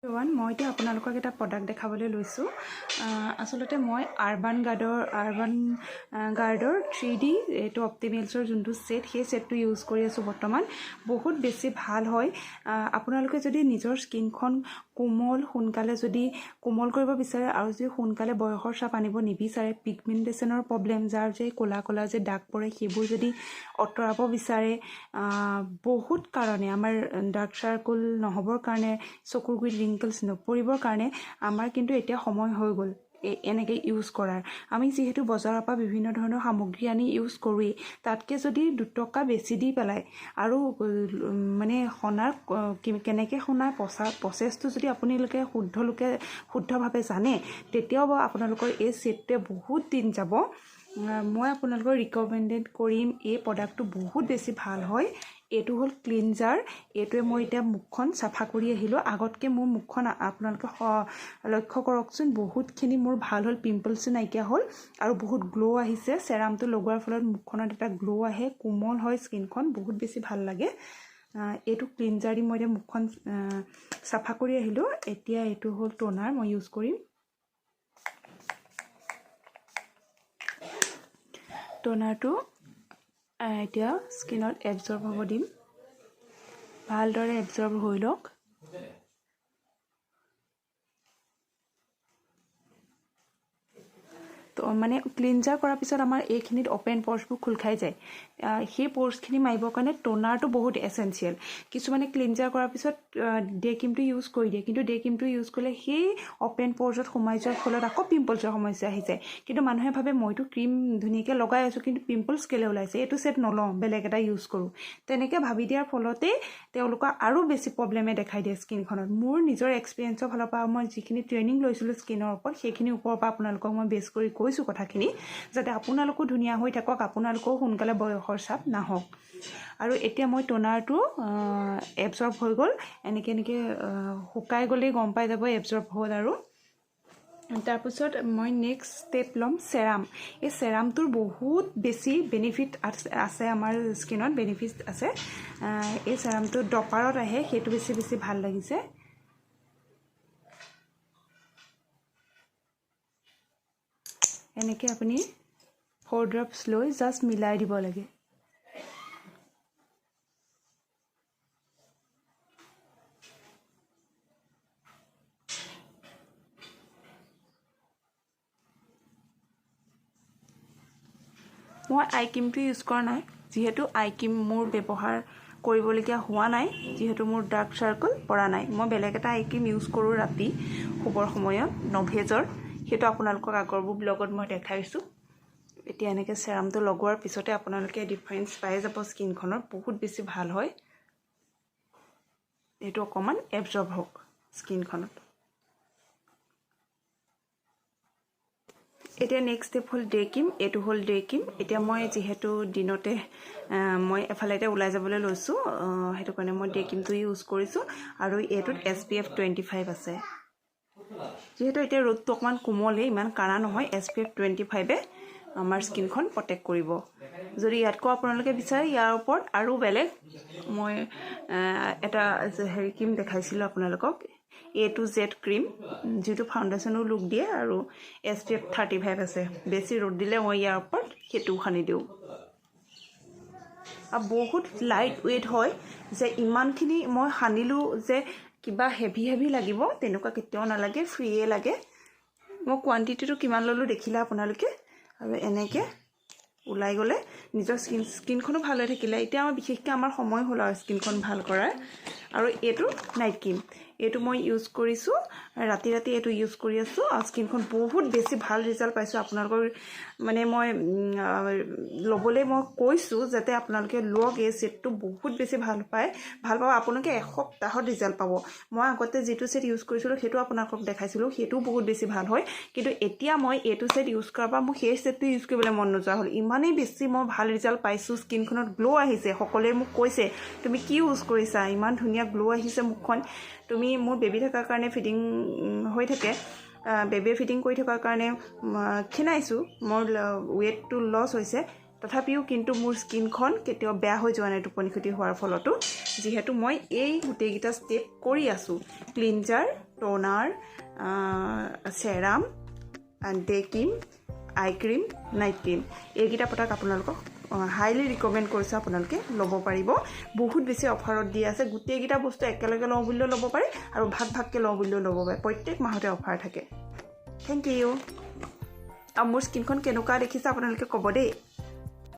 Everyone, মই এতিয়া আপোনালোকক এটা প্ৰডাক্ট দেখাবলৈ লৈছোঁ। আচলতে মই আৰবান গাৰ্ডৰ 3D এইটো অপ্টিমেলছৰ যোনটো ছেট, সেই ছেটটো ইউজ কৰি আছোঁ বৰ্তমান। বহুত বেছি ভাল হয়। আপোনালোকে যদি নিজৰ স্কিনখন কোমল, সোনকালে যদি কোমল কৰিব বিচাৰে আৰু যদি সোনকালে বয়সৰ চাপ আনিব নিবিচাৰে, পিগমেণ্টেশ্যনৰ প্ৰব্লেম, যাৰ যে ক'লা ক'লা যে দাগ পৰে, সেইবোৰ যদি আঁতৰাব বিচাৰে, বহুত কাৰণে আমাৰ ডাৰ্ক চাৰ্কল নহ'বৰ কাৰণে, চকুৰ গুৰিত ৰিংকলছ নপৰিবৰ কাৰণে আমাৰ কিন্তু এতিয়া সময় হৈ গ'ল এনেকৈ ইউজ কৰাৰ। আমি যিহেতু বজাৰৰ পৰা বিভিন্ন ধৰণৰ সামগ্ৰী আনি ইউজ কৰোঁৱেই, তাতকৈ যদি 2 টকা বেছি দি পেলাই আৰু মানে সনাৰ কেনেকৈ সনাৰ প্ৰচেছটো যদি আপোনালোকে শুদ্ধভাৱে জানে, তেতিয়াও বাৰু আপোনালোকৰ এই ছেটটোৱে বহুত দিন যাব। মই আপোনালোকক ৰিকমেণ্ডেড কৰিম, এই প্ৰডাক্টটো বহুত বেছি ভাল হয়। এইটো হ'ল ক্লিনজাৰ। এইটোৱে মই এতিয়া মুখখন চাফা কৰি আহিলোঁ। আগতকৈ মোৰ মুখখন আপোনালোকে লক্ষ্য কৰকচোন, বহুতখিনি মোৰ ভাল হ'ল, পিম্পলছো নাইকিয়া হ'ল আৰু বহুত গ্ল' আহিছে। চেৰামটো লগোৱাৰ ফলত মুখখনত এটা গ্ল' আহে, কোমল হয় স্কিনখন, বহুত বেছি ভাল লাগে। এইটো ক্লিনজাৰ দি মই এতিয়া মুখখন চাফা কৰি আহিলোঁ। এতিয়া এইটো হ'ল ট'নাৰ, মই ইউজ কৰিম। ট'নাৰটো এতিয়া স্কিনত এবজৰ্ব হ'ব দিম। ভালদৰে এবজৰ্ব হৈ লওক। তো মানে ক্লিনজাৰ কৰাৰ পিছত আমাৰ এইখিনিত অ'পেন প'ৰ্চবোৰ খোল খাই যায়। সেই প'ৰ্চখিনি মাৰিবৰ কাৰণে ট'নাৰটো বহুত এচেঞ্চিয়েল। কিছুমানে ক্লিনজাৰ কৰাৰ পিছত ডে ক্ৰীমটো ইউজ কৰি দিয়ে, কিন্তু ডে ক্ৰীমটো ইউজ কৰিলে সেই অ'পেন প'ৰ্চত সোমাই যোৱাৰ ফলত আকৌ পিম্পলছৰ সমস্যা আহি যায়। কিন্তু মানুহে ভাবে, মইতো ক্ৰীম ধুনীয়াকৈ লগাই আছোঁ, কিন্তু পিম্পলছ কেলৈ ওলাইছে? এইটো ছেট নলওঁ, বেলেগ এটা ইউজ কৰোঁ। তেনেকৈ ভাবি দিয়াৰ ফলতেই তেওঁলোকৰ আৰু বেছি প্ৰব্লেমে দেখাই দিয়ে স্কিনখনত। মোৰ নিজৰ এক্সপিৰিয়েঞ্চৰ ফালৰ পৰা, মই যিখিনি ট্ৰেইনিং লৈছিলোঁ স্কিনৰ ওপৰত, সেইখিনিৰ ওপৰৰ পৰা আপোনালোকক মই বেছ কৰি কৈছোঁ কথাখিনি, যাতে আপোনালোকো ধুনীয়া হৈ থাকক, আপোনালোকেও সোনকালে বয়সৰ চাপ নাহক। আৰু এতিয়া মই ট'নাৰটো এবজৰ্ব হৈ গ'ল। এনেকৈ এনেকৈ শুকাই গ'লেই গম পাই যাব এবজৰ্ব হ'ল। আৰু তাৰপিছত মই নেক্সট ষ্টেপ ল'ম চেৰাম। এই চেৰামটোৰ বহুত বেছি বেনিফিট আছে, আমাৰ স্কিনত বেনিফিট আছে। এই চেৰামটো ড্ৰপাৰত আহে, সেইটো বেছি বেছি ভাল লাগিছে। এনেকৈ আপুনি 4 ড্ৰপছ লৈ জাষ্ট মিলাই দিব লাগে। মই আই ক্ৰীমটো ইউজ কৰা নাই, যিহেতু আই ক্ৰীম মোৰ ব্যৱহাৰ কৰিবলগীয়া হোৱা নাই, যিহেতু মোৰ ডাৰ্ক চাৰ্কল পৰা নাই। মই বেলেগ এটা আই ক্ৰীম ইউজ কৰোঁ ৰাতি শুবৰ সময়ত, নভেজৰ। সেইটো আপোনালোকক আগৰবোৰ ব্লগত মই দেখাইছোঁ। এতিয়া এনেকৈ চেৰামটো লগোৱাৰ পিছতে আপোনালোকে ডিফাৰেঞ্চ পাই যাব স্কিনখনৰ, বহুত বেছি ভাল হয়। এইটো অকণমান এবজৰ্ব হওক স্কিনখনত। এতিয়া নেক্সট ষ্টেপ হ'ল ডে ক্ৰীম। এইটো হ'ল ডে ক্ৰীম। এতিয়া মই যিহেতু দিনতে মই এফালে এতিয়া ওলাই যাবলৈ লৈছোঁ, সেইটো কাৰণে মই ডে ক্ৰীমটো ইউজ কৰিছোঁ। আৰু এইটোত SPF 25 আছে। যিহেতু এতিয়া ৰ'দটো অকণমান কোমলেই, ইমান কাঢ়া নহয়, SPF 25-এ আমাৰ স্কিনখন প্ৰটেক্ট কৰিব। যদি ইয়াতকৈ আপোনালোকে বিচাৰে, ইয়াৰ ওপৰত আৰু বেলেগ মই এটা হেৰি ক্ৰীম দেখাইছিলোঁ আপোনালোকক, এ টু জেড ক্ৰীম, যিটো ফাউণ্ডেশ্যনো লুক দিয়ে আৰু SPF 35 আছে। বেছি ৰ'দ দিলে মই ইয়াৰ ওপৰত সেইটোও সানি দিওঁ। আৰু বহুত লাইট ৱেইট হয় যে ইমানখিনি মই সানিলোঁ যে কিবা হেভি হেভি লাগিব, তেনেকুৱা কেতিয়াও নালাগে, ফ্ৰীয়ে লাগে। মই কোৱাণ্টিটিটো কিমান ল'লোঁ দেখিলে আপোনালোকে। আৰু এনেকৈ ওলাই গ'লে নিজৰ স্কিনখনো ভাল হৈ থাকিলে। এতিয়া আমাৰ বিশেষকৈ আমাৰ সময় হ'ল আৰু স্কিনখন ভাল কৰাৰ। আৰু এইটো নাইট ক্ৰীম, এইটো মই ইউজ কৰিছোঁ ৰাতি ৰাতি, এইটো ইউজ কৰি আছোঁ আৰু স্কিনখন বহুত বেছি ভাল ৰিজাল্ট পাইছোঁ। আপোনালোকৰ মানে মই ল'বলৈ মই কৈছোঁ যাতে আপোনালোকে লওক এই ছেটটো, বহুত বেছি ভাল পায়, ভাল পাব আপোনালোকে, এসপ্তাহত ৰিজাল্ট পাব। মই আগতে যিটো ছেট ইউজ কৰিছিলোঁ, সেইটো আপোনালোকক দেখাইছিলোঁ, সেইটোও বহুত বেছি ভাল হয়। কিন্তু এতিয়া মই এইটো ছেট ইউজ কৰাৰ পৰা মোক সেই ছেটটো ইউজ কৰিবলৈ মন নোযোৱা হ'ল। ইমানেই বেছি মই ভাল ৰিজাল্ট পাইছোঁ, স্কিনখনত গ্ল' আহিছে। সকলোৱে মোক কৈছে, তুমি কি ইউজ কৰিছা, ইমান ধুনীয়া গ্ল' আহিছে মুখখন। তুমি মোৰ বেবী থকাৰ কাৰণে ফিডিং হৈ থাকে, বেবীয়ে ফিডিং কৰি থকাৰ কাৰণে ক্ষীণাইছোঁ, মোৰ ৱেইটটো লছ হৈছে, তথাপিও কিন্তু মোৰ স্কিনখন কেতিয়াও বেয়া হৈ যোৱা নাই টোপনি ক্ষতি হোৱাৰ ফলতো, যিহেতু মই এই গোটেইকেইটা ষ্টেপ কৰি আছোঁ, cleanser, Toner, serum and day cream, eye cream, night cream. এইকেইটা প্ৰডাক্ট আপোনালোকক হাইলি ৰিকমেণ্ড কৰিছোঁ, আপোনালোকে ল'ব পাৰিব। বহুত বেছি অফাৰত দি আছে। গোটেইকেইটা বস্তু একেলগে লওঁ বুলিলেও ল'ব পাৰে আৰু ভাগ ভাগকৈ লওঁ বুলিলেও ল'ব পাৰে। প্ৰত্যেক মাহতে অফাৰ থাকে। Thank you. আৰু মোৰ স্কিনখন কেনেকুৱা দেখিছে আপোনালোকে ক'ব দেই।